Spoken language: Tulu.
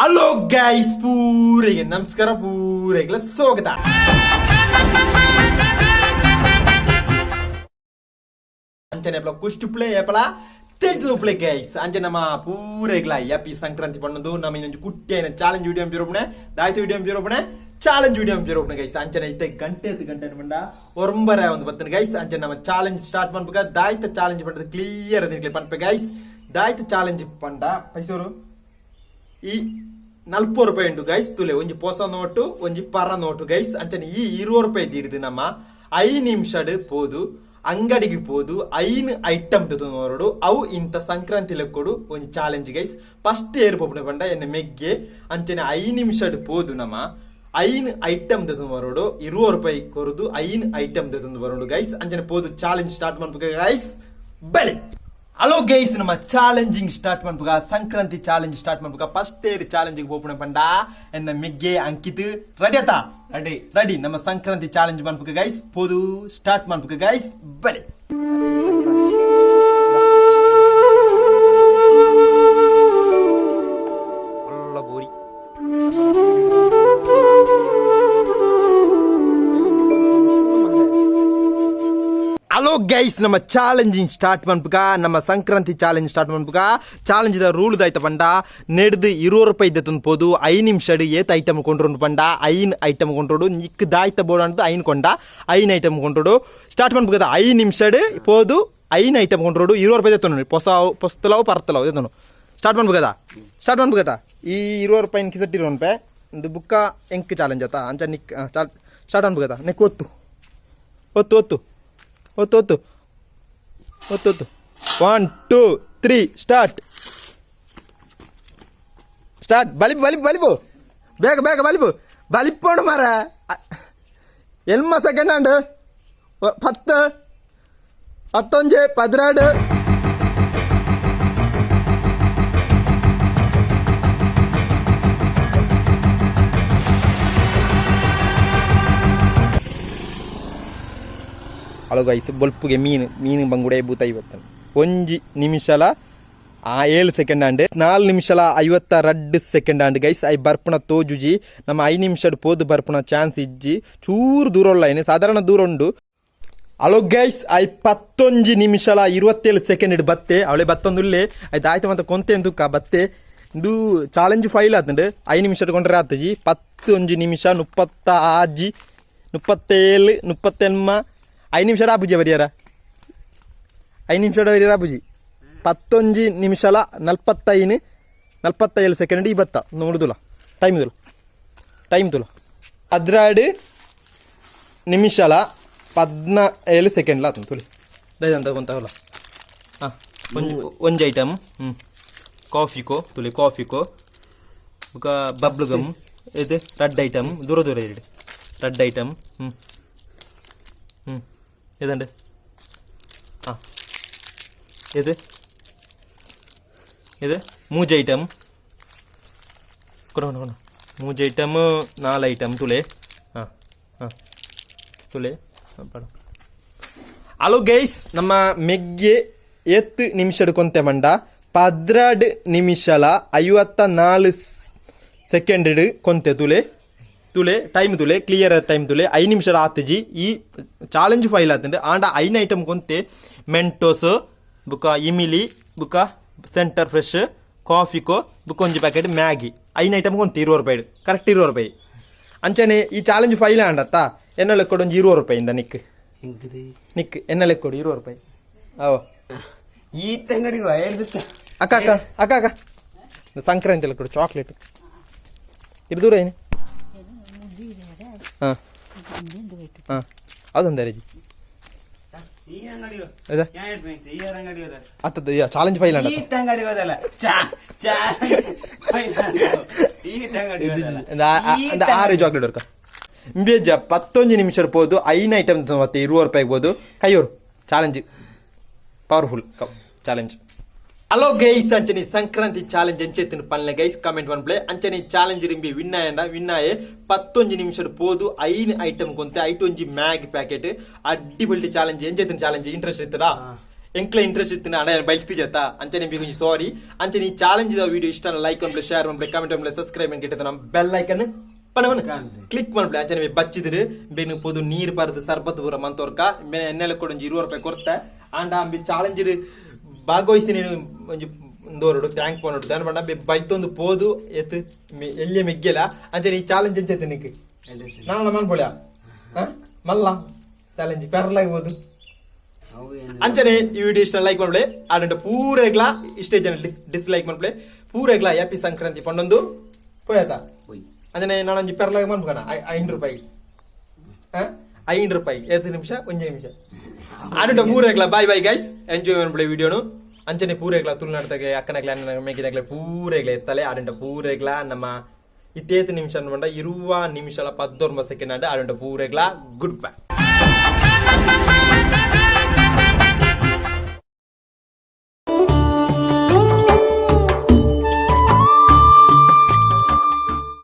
ಹಲೋ ಗೈಸ್, ಪೂರಿಗೆ ನಮಸ್ಕಾರ, ಪೂರೆಗ್ಲ ಸ್ವಾಗತ. ಅಂಚನೆ ಏಪಲ ಕುಷ್ಟುಪ್ಲೆ ಏಪಲ ತಿಳಿದುಪ್ಲೆ ಗೈಸ್. ಅಂಚೆ ನಮ್ಮ ಪೂರೆಗ್ಲ ಹ್ಯಾಪಿ ಸಂಕ್ರಾಂತಿ ಪಣ್ಣದು. ನಮ್ಮ ಇನ್ನೊಂದು ಕುಟ್ಟಿ ಐನ ಚಾಲೆಂಜ್ ವಿಡಿಯೋ ಪಿರೋಪಣೆ ದಾಯ್ತು ವಿಡಿಯೋ ಪಿರೋಪಣೆ ಚಾಲೆಂಜ್ ವಿಡಿಯೋ ಪಿರೋಪಣೆ ಗೈಸ್. ಅಂಚನೆ ಇತ್ತೆ ಗಂಟೆ ಎತ್ತು ಗಂಟೆ ಪಂಡ ಒರಂಬರ ಒಂದು ಬತ್ತನ ಗೈಸ್. ಅಂಚನೆ ನಮ್ಮ ಚಾಲೆಂಜ್ ಸ್ಟಾರ್ಟ್ ಮನ್ಪುಗ. ದಾಯ್ತ ಚಾಲೆಂಜ್ ಪಂಡದು ಕ್ಲಿಯರ್ ಅದಿನ್ಕ್ಲೆ ಪನ್ಪೆ ಗೈಸ್. ದಾಯ್ತ ಚಾಲೆಂಜ್ ಪಂಡ ಪೈಸೋರು ಈ 40 ರೂಪಾಯಿ ಉಂಡು ಗೈಸ್. ತುಲೆ ಒಂಜಿ ಪೊಸ ನೋಟು, ಒಂಜಿ ಪರ ನೋಟು ಗೈಸ್. ಅಂಚನೆ ಈ 20 ರೂಪಾಯಿ ದಿಡ್ದು ನಮ್ಮ 5 ನಿಮಿಷಡ್ ಪೋದು ಅಂಗಡಿಗೆ ಪೋದು ಐನ್ ಐಟಮ್ ನೋಡು. ಅವು ಇಂತ ಸಂಕ್ರಾಂತಿ ಲೆಕ್ಕೊಡು ಒಂಜಿ ಚಾಲೆಂಜ್ ಗೈಸ್. ಫಸ್ಟ್ ಏರ್ ಪೋಪುನ ಪಂಡ ಎನ್ನ ಮೆಗ್ಗೆ. ಅಂಚನೆ 5 ನಿಮಿಷಡ್ ಪೋದು ನಮ್ಮ ಐನ್ ಐಟಮ್ ಬರೋಡು, 20 ರೂಪಾಯಿ ಕೊರದು ಐನ್ ಐಟಮ್ ಬರೋಡು ಗೈಸ್. ಅಂಚನೆ ಪೋದು ಚಾಲೆಂಜ್ ಸ್ಟಾರ್ಟ್ ಮನ್ಪುಗ ಗೈಸ್. ಬಳಿ ಹಲೋ ಗೈಸ್, ನಮ್ಮ ಚಾಲೆಂಜಿಂಗ್ ಸ್ಟಾರ್ಟ್ ಮನ್ಪುಗ. ಸಂಕ್ರಾಂತಿ ಚಾಲೆಂಜ್ ಸ್ಟಾರ್ಟ್ ಮನ್ಪುಗ. ಫಸ್ಟ್ ಏರ್ ಚಾಲೆಂಜ್ ಪೋಪುನ ಪಂಡ ಎನ್ನ ಮಿಗ್ಗೆ ಅಂಕಿತ್. ರೆಡಿ ಆತಾ? ರೆಡಿ. ರೆಡಿ. ನಮ್ಮ ಸಂಕ್ರಾಂತಿ ಚಾಲೆಂಜ್ ಮನ್ಪುಗ ಗೈಸ್. ಪೋದು ಸ್ಟಾರ್ಟ್ ಮನ್ಪುಗ ಗೈಸ್. ಬಳಿ ಬೋರಿ. ಹಲೋ ಗೈಸ್, ನಮ್ಮ ಚಾಲೆಂಜಿಂಗ್ ಸ್ಟಾರ್ಟ್ ಮನ್ಪುಗ. ನಮ್ಮ ಸಂಕ್ರಾಂತಿ ಚಾಲೆಂಜ್ ಸ್ಟಾರ್ಟ್ ಮನ್ಪುಗ. ಚಾಲೆಂಜ್ the rule ದಾಯ್ತ ಪಂಡ ನೆಡ್ದು 20 ರೂಪಾಯಿ ಇದ್ದತಂದು ಪೋದು 5 ನಿಮಿಷಡ್ ಏತ್ ಐಟಮ್ ಕೊಂಡ್ರು ಪಂಡ ಐನ್ ಐಟಮ್ ಕೊಂಡ್ರೋಡು. ನಿಕ್ ದಾಯ್ತ ಬೋರ್ಡ್ ಅಂದು ಐನ್ ಕೊಂಡ ಐನ್ ಐಟಮ್ ಕೊಂಡ್ರೋಡು. ಸ್ಟಾರ್ಟ್ ಮನ್ಪುಗದ. 5 ನಿಮಿಷಡ್ ಪೋದು ಐನ್ ಐಟಮ್ ಕೊಂಡ್ರೋಡು, 20 ರೂಪಾಯಿ ದೆತ್ತೊನು. ಪೊಸ ಪೊಸ್ತಲವು ಪರ್ತಲವು ದೆತ್ತೊನು. Start ಮನ್ಪುಗದ, start ಮನ್ಪುಗದ. ಈ 20 ರೂಪಾಯಿ ಕಿಸಟ್ 20 ರೂಪಾಯಿ ಒಂದು ಬುಕ್ಕ ಎಂಕ್ ಚಾಲೆಂಜ್ ಆತ. ಅಂಚ ನಿಕ್ ಸ್ಟಾರ್ಟ್ ಮನ್ಪುಗದ. ನೆಕ್ ಒತ್ತು ಒತ್ತು ಒತ್ತು ಒತ್ತು ಒತ್ತು ಒತ್ತು ಒತ್ತು. 1, 2, 3, ಸ್ಟಾರ್ಟ್, ಸ್ಟಾರ್ಟ್. ಬಲಿಪು ಬಲಿಪು ಬಲಿಪು, ಬೇಗ ಬೇಗ ಬಲಿಪು. ಬಲಿಪೋಡು ಮಾರ. ಎಲ್ಮ ಸೆಕೆಂಡ್ ಹ್ಯಾಂಡ್. 10, 11, 12. ಹಲೋ ಗೈಸ್, ಬೊಲ್ಪುಗೆ ಮೀನು ಮೀನು ಬಂಗುಡೆ ಬೂತಾಯಿ ಬತ್ತನ. ಒಂಜಿ ನಿಮಿಷಲ ಆ 7 second and, 4 ನಿಮಿಷಲ 52 second and guys. I ಬರ್ಪುಣ ತೋಜುಜಿ. ನಮ್ಮ 5 ನಿಮಿಷಡ್ ಪೋದು ಬರ್ಪುಣ ಚಾನ್ಸ್ ಇಜ್ಜಿ. ಚೂರು ದೂರ ಉಲ್ಲ ಸಾಧಾರಣ ದೂರ ಉಂಡು. ಹಲೋ ಗೈಸ್, I 11 ನಿಮಿಷಲ 27 ಸೆಕೆಂಡ್ ಬತ್ತೆ. ಅವಳೆ ಬತ್ತೊಂದುಲ್ಲೆ. ಆಯ್ತು ಆಯ್ತು ಮತ್ತೆ ಕೊಂತೆ ಎಂದುಕ್ಕ ಬತ್ತೆ. ಇದು ಚಾಲೆಂಜ್ ಫೈಲ್ ಆತಂಡು. 5 ನಿಮಿಷ ಕೊಂಡ್ರೆ ಆತಜಿ. 11 ನಿಮಿಷ 36, 37, 38. 5 ನಿಮಿಷ ಆಪುಜಿ ಬರಿಯಾರ. 5 ನಿಮಿಷ ಬರಿಯಾರ ಆಪುಜಿ. 11 ನಿಮಿಷಲ 45, 47 ಸೆಕೆಂಡ್ ಈ ಬತ್ತ. ನೋಡುದಿಲ್ಲ ಟೈಮ್ ತುಲ, ಟೈಮ್ ತುಲ. 12 ನಿಮಿಷಲ 17 ಸೆಕೆಂಡ್ಲ ಆತಂದು ತುಲಿ. ದಯದಂತ ಕೊಂತವಲ್ಲ. ಹಾಂ, ಒಂಜಿ ಒಂಜಿ ಐಟಮ್. ಹ್ಞೂ, ಕಾಫಿ ಕೋ ತುಲಿ, ಕಾಫಿ ಕೋ ಬೊಕ ಬಬ್ಲು ಗಮ್. ಇದು ರಡ್ಡ್ ಐಟಮ್. ದೂರ ದೂರ ಎರಡು ರಡ್ಡ್ ಐಟಮ್. ಹ್ಞೂ ಹ್ಞೂ ಏದಂಡು? ಹಾಂ, ಇದು ಇದು ಮೂಜ್ ಐಟಮ್. ಕೊಡು ಕೊಡು ಕೊಡು. ಮೂಜ್ ಐಟಮ್, ನಾಲ್ ಐಟಮ್ ತುಲೆ. ಹಾಂ ಹಾಂ, ತುಲೆ ಪಡ. ಹಲೋ ಗೈಸ್, ನಮ್ಮ ಮೆಗ್ಗೆ ಏತ್ ನಿಮಿಷಡ್ ಕೊಂತೆ ಮಂಡ 12 ನಿಮಿಷಲ 54 ಸೆಕೆಂಡ್ ಕೊಂತೆ. ತುಲೆ ತುಲೆ, ಟೈಮ್ ತುಲೆ, ಕ್ಲಿಯರ್ ಟೈಮ್ ತುಲೆ. 5 ನಿಮಿಷ ಆತಜಿ. ಈ ಚಾಲೆಂಜ್ ಫೈಲ್ ಆತಂಡು. ಆಂಡ ಐನ್ ಐಟಮ್ ಕೊಂತೆ. ಮೆಂಟೋಸ್ ಬುಕ್ಕ ಇಮಿಲಿ ಬುಕ್ಕ ಸೆಂಟರ್ ಫ್ರೆಶ್ ಕಾಫಿಕೋ ಬುಕ್ಕ ಒಂಜಿ ಪ್ಯಾಕೆಟ್ ಮ್ಯಾಗಿ. ಐನ್ ಐಟಮ್ ಕೊಂತೆ 20 ರೂಪಾಯಿ, ಕರೆಕ್ಟ್ 20 ರೂಪಾಯಿ. ಅಂಚನೆ ಈ ಚಾಲೆಂಜ್ ಫೈಲ್ ಆಂಡತ್ತ ಎನ್ನ ಲೆಕ್ಕೊಡು ಒಂಜಿ 20 ರೂಪಾಯಿ ಇಂದ ನಿಕ್. ಎಂಕದಿ? ನಿಕ್ ಎನ್ನ ಲೆಕ್ಕೊಡು 20 ರೂಪಾಯಿ ಅವ. ಈ ತಂಗಡಿಗೆ ಹೇಳ್ದಕ್ಕೆ. ಅಕ್ಕ ಅಕ್ಕ ಅಕ್ಕ ಅಕ್ಕ, ಸಂಕ್ರಾಂತಿ ಲೆಕ್ಕೊಡು ಚಾಕ್ಲೇಟ್. ಇದು ದೂರ ಏನು? ಹಾಂ ಹಾಂ, ಅದೊಂದು ಅರೇಜಿ. ಈ ಅಂಗಡಿಗೆ ಅದ. ಈ ಅಂಗಡಿ ಹೋದ. ಅತ್ತದ ಚಾಲೆಂಜ್ ಫೈಲ್ ಅಂಡ. ಈ ತಂಗಡಿಗೆ ಹೋದಲ್ಲ, ಚಾ ಚಾ ಈ ತಂಗಡಿ. ಆರು ಚಾಕ್ಲೇಟ್ ವರ್ಕ ಇಂಬೇಜ. 11 ನಿಮಿಷ ಪೋದು ಐನ್ ಐಟಮ್ ಮತ್ತೆ 20 ರೂಪಾಯಿ ಹೋದು. ಕೈಯೋರು challenge, powerful challenge. Hello guys, ಅಂಚನೆ ಸಂಕ್ರಾಂತಿ ಚಾಲೆಂಜ್ ಎಂಚೆತ್ತಿನ ಪನ್ಲೆ ಗೈಸ್, ಕಮೆಂಟ್ ಮನ್ಪ್ಲೆ. ಅಂಚನೆ ಚಾಲೆಂಜ್ ರಿಂಬಿ ವಿನ್ನಾಯಂಡ ವಿನ್ನಾಯೆ. 11 ನಿಮಿಷ ಪೋದು ಐನ್ ಐಟಮ್ ಕೊಂತೆ, ಐಟೊಂಜಿ ಮ್ಯಾಗಿ ಪ್ಯಾಕೆಟ್. ಅಡ್ಡಿ ಬಲ್ಟಿ ಚಾಲೆಂಜ್. ಎಂಚೆತ್ತಿನ ಚಾಲೆಂಜ್? ಇಂಟ್ರೆಸ್ಟ್ ಇತ್ತದಾ? ಎಂಕ್ಲ ಇಂಟ್ರೆಸ್ಟ್ ಇತ್ತಿನ ಅಡ ಬೈಲ್ತಿಜತ್ತ. ಅಂಚನೆ ಬಿಗುಂಜಿ ಸಾರಿ. ಅಂಚನೆ ಈ ಚಾಲೆಂಜ್ the video ಇಷ್ಟ ಲೈಕ್ ಮನ್ಪುಲೆ, ಶೇರ್ ಮನ್ಪುಲೆ, ಕಮೆಂಟ್ ಮನ್ಪುಲೆ, ಸಬ್ಸ್ಕ್ರೈಬ್ ಕಿಟ್ಟದ ನಮ್ಮ ಬೆಲ್ ಐಕನ್ ಪಣವನ್ ಕ್ಲಿಕ್ ಮನ್ಪುಲೆ. ಅಂಚನೆ ಬಚ್ಚಿದ್ರು ಬೇನು ಪೋದು ನೀರ್ ಪರ್ದು ಸರ್ಬತ್ ಪೂರ ಮಂತೋರ್ಕ ಬೇನೆ ಎಣ್ಣೆಲೆ ಕೊಡೊಂಜಿ 20 ರೂಪಾಯಿ ಕೊರ್ತೆ. ಆಂಡ ಅಂಬಿ ಚಾಲೆಂಜ್ ಭಾಗವಹಿಸಿ ಒಂಜಿ ದೋರಡು thank ಪೋನಡು ದಾನ ಪಂಡ ಬೈತೊಂದು ಪೋದು ಎತ್ ಎಲ್ಲಿಯ ಮೆಗ್ಗೆಲ. ಅಂಚನೆ ಈ ಚಾಲೆಂಜ್ ಎಂಚೈತೆ ನಿಕ್? ನಾನಲ್ಲ ಮನ್ಪೊಳ್ಯ ಮಲ್ಲ ಚಾಲೆಂಜ್ ಪೆರ್ಲಾಗಿ ಹೋದು. ಅಂಚನೆ ಈ ವಿಡಿಯೋ ಇಷ್ಟ ಲೈಕ್ ಮಾಡ್ಲೆ, ಆಡಂಟ ಪೂರೆಗ್ಲ ಇಷ್ಟೇ ಜನ ಡಿಸ್ಲೈಕ್ ಮಾಡ್ಲೆ. ಪೂರೆಗ್ಲ ಹ್ಯಾಪಿ ಸಂಕ್ರಾಂತಿ ಪಂಡೊಂದು ಪೋಯತ. ಅಂಚನೆ ನಾನೊಂಜಿ ಪೆರ್ಲಾಗ ಮನ್ಪುಕಣ 5 ರೂಪಾಯಿ, 5 ರೂಪಾಯಿ 7 ನಿಮಿಷ ಒಂಜಿ ನಿಮಿಷ ಆಡಂಟ. ಪೂರೆಗ್ಲ ಬಾಯ್ ಬಾಯ್ ಗೈಸ್. ಎಂಜಾಯ್ ಮಾಡ್ಬಿಡಿ ವಿಡಿಯೋನು. ಅಂಚನೆ ಪೂರೆಗ್ಲ ತುಳುನಾಡ್ದಾಗೆ ಅಕ್ಕನಗ್ಲೆ ಅಣ್ಣನ ಮೇಗಿನಗ್ಲೆ ಪೂರೆಗ್ಲ ಎತ್ತಲೆ. ಆಡಂಟ ಪೂರೆಗ್ಲ ನಮ್ಮ ಇತ್ತೇತು ನಿಮಿಷ ಅನ್ಬಂಡ 20 ನಿಮಿಷ 19 ಸೆಕೆಂಡ್ ಆಡಂಟ. ಪೂರೆಗ್ಲ good bye.